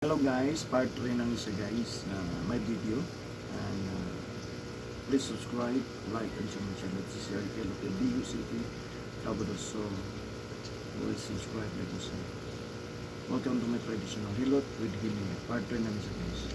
Hello guys, part 3 na ni siya guys, my video. And please subscribe, like, and share my channel. This is RK of DU City, Cabo del Sol. Please subscribe, like, and share. Welcome to my traditional hilot with healing. Part 3 na ni siya, guys.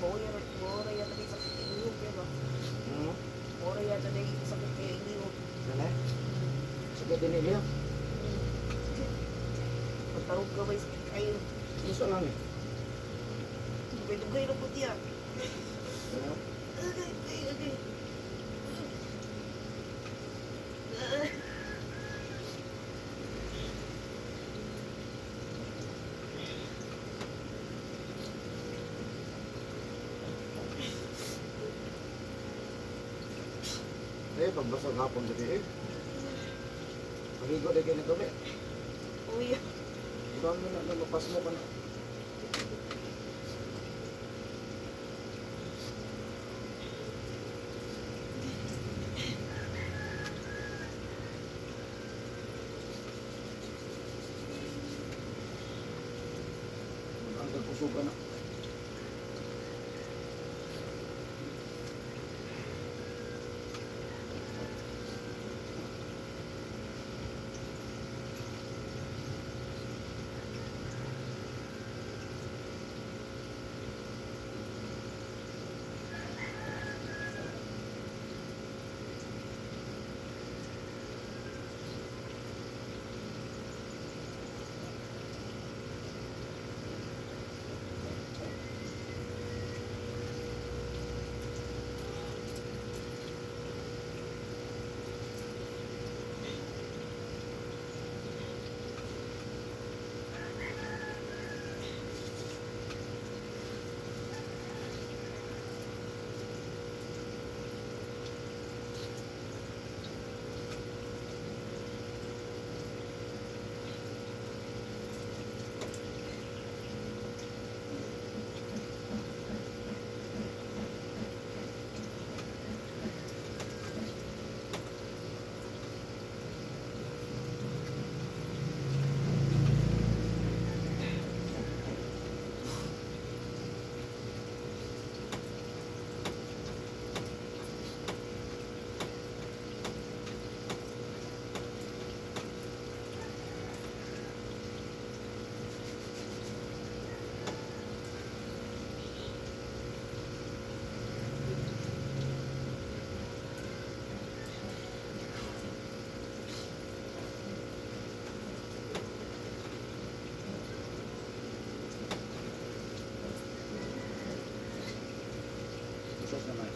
Mao yata di sakit kay lihok ya ba? Hmm? Mao yata di sakit kay lihok. Gani? Sakit din niya. Pagtarog ka ba sakit kayo? Iso lang eh. Dugay-dugay na po tiya. Ano? Agay, agay, agay. Eh, pagbasag hapon diri eh. Paligo diri na gabi. Uy, Ibang mo na mapas mo ka na. Ang kagkusugan na. Usas naman.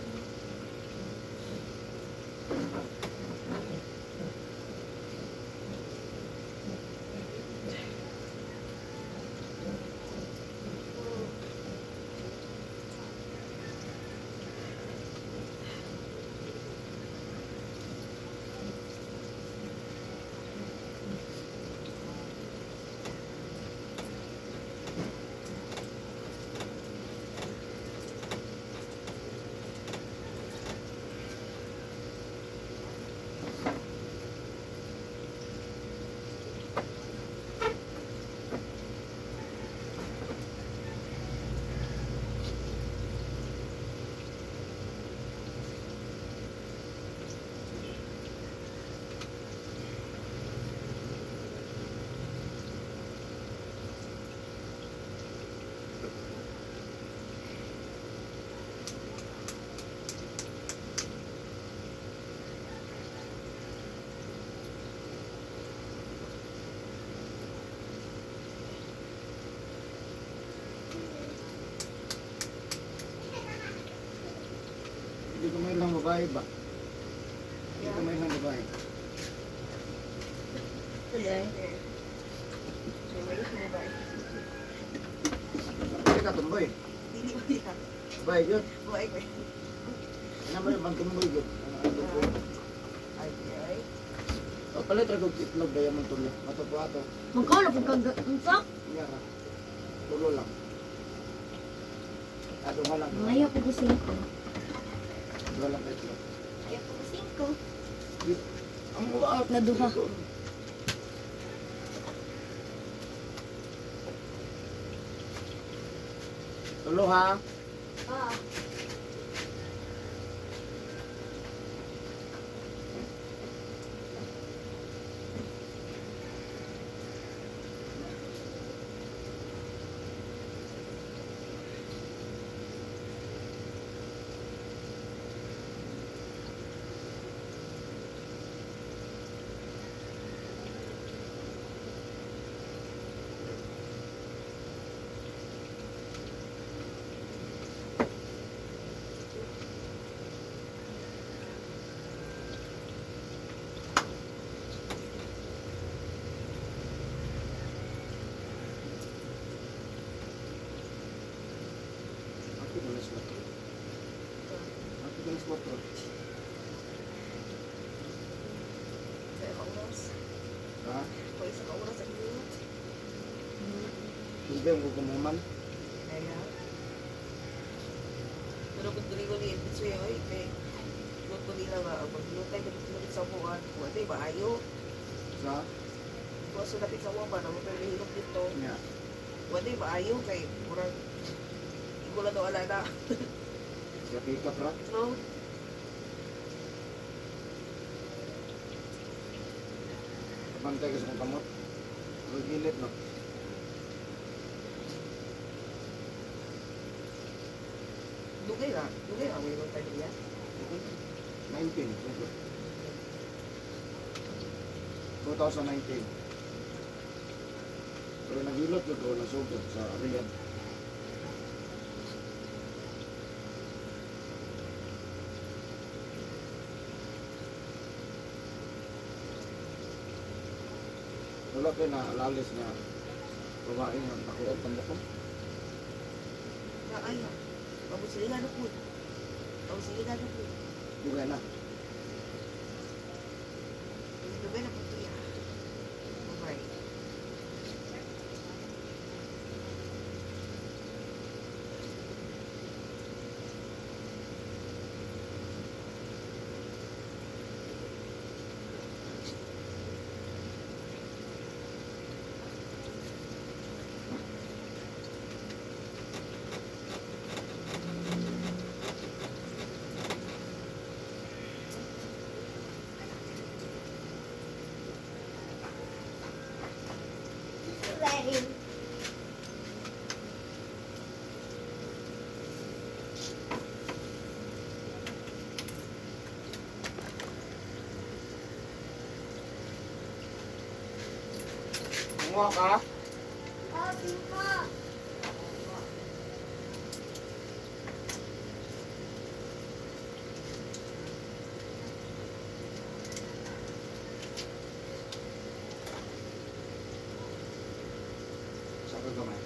Hindi ko may lang babae ba? Hindi ko may lang babae. Tuloy. May mo ba? Hindi ka tumboy. Dili ba yan? Babae yun. Buhay ko. Ano ba yung bang tumboy yun? Ano ang tumboy? Ay, ay. O palit ra kog itlog daya mong tulo. Matupo ato. Magkano kung kag unsa? Yara. Tulo lang. Ato nga lang. Maya ko singko. Duha lang ka itlog. Maya ko singko. Ang uat. Na duha. Tulo ha. Ah. Alas 4. Sa ka oras. Ha? Kung isa ka oras sa inyo. Hindi mo kumuman. Kaya. Pero kung tuloy ko ni Pitsuya, oy, kay kung tuloy lang nga, maglutay ka dito lapit sa upuan, kung ano, maayo. Sa? Kung sa lapit sa upuan, para mo pero hilok dito. Nga. Kung ano, maayo, kay murag, hindi daw ala na. Sa pick up ra. No? Bantay ka sa kong kamot. Gilid no. Dugay na, dugay na, may tayo niya. 19. Sugod. 2019. Pero naghilot yun ko ng sugod sa Riyadh. Wala kayo na lalis na babae nga nakuot ang ko. Na ay, pabusilingan na po. Pabusilingan na po. Dugay na. Dugay na po ito ya. Bye-bye. Lain. Kumuha ka? Oh, singko. Sa ka gamay.